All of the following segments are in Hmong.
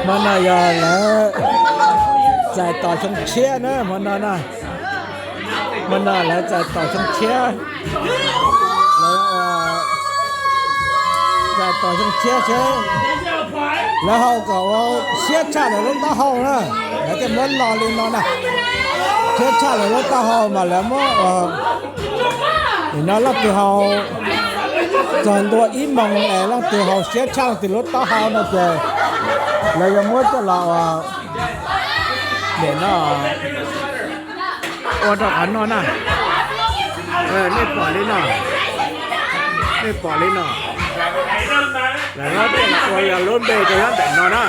Hmo no yog lawv txais tos xyoo tshiab na, hmo no na. Hmo no lawv txais tos xyoo tshiab. Lawv txais tos xyoo tshiab seb lawv haus kom ua siab tshaj lawv lub taub hau na. Lawv thiaj muab lo li no na. Siab tshaj lawv lub taub hau mas lawv muab ua, nim no leej twg haus txog ntua ib moos es leej twg haus siab tshaj leej twg lub taub hau no ces lawv yuav muab coj los ua, nim no ua rau qhov no na. Nej pom li no, nej pom li no. Lawv thiaj ua lub npe rau nyob ntawm no na.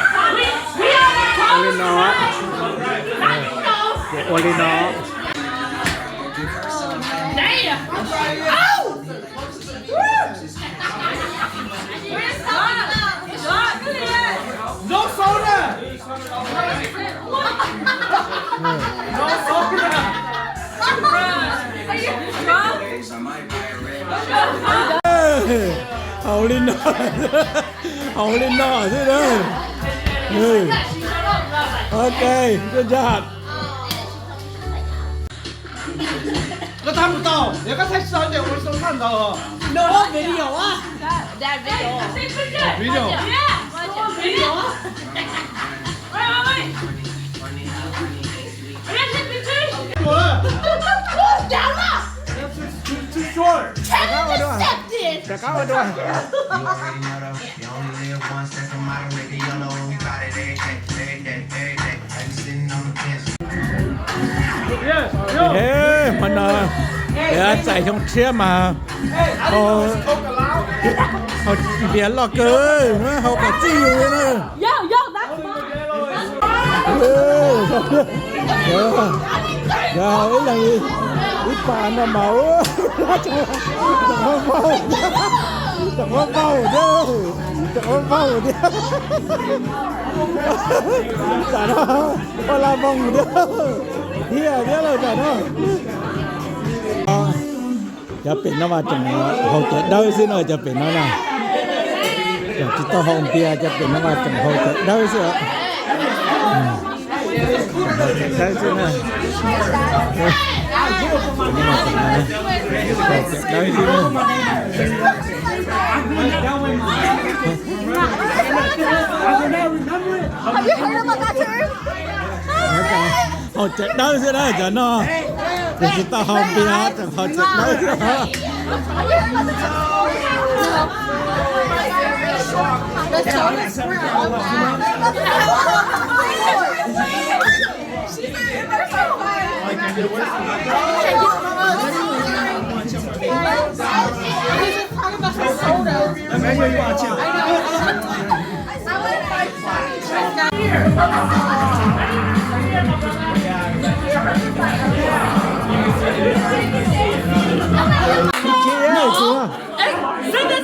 Ua li no, ua li no. Haus li no, haus li no xwb na. Ok, good job. Koj tab mus tau, yog koj thaij tsis tau ces ua li tau thaj ntawd. No video á. Video. Video. Too short. Rov qab ua dua. Hmo no txais xyoo tshiab mas haus npias loj kawg, haus kom txij yus li na. Yog haus ib leeg ib pas no mas tseem muab vau, tseem muab vau thiab, tseem muab vau thiab. Tam no ua la voos thiab, thiab thiab lawm tam no. Cov pem no mas tseem haus cawv dawb xwb no, cov pem no na. Tseem tsis tau haus npias, cov pem no mas tseem haus cawv dawb xwb os. Cawv dawb xwb na. Haus cawv dawb xwb na. Haus cawv dawb xwb na cov no. Tsis tau haus npias, tseem haus cawv dawb xwb. Thib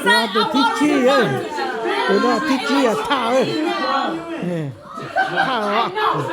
tsib, tus thib tsib, tus no thib tsib yog Thaj, Thaj os.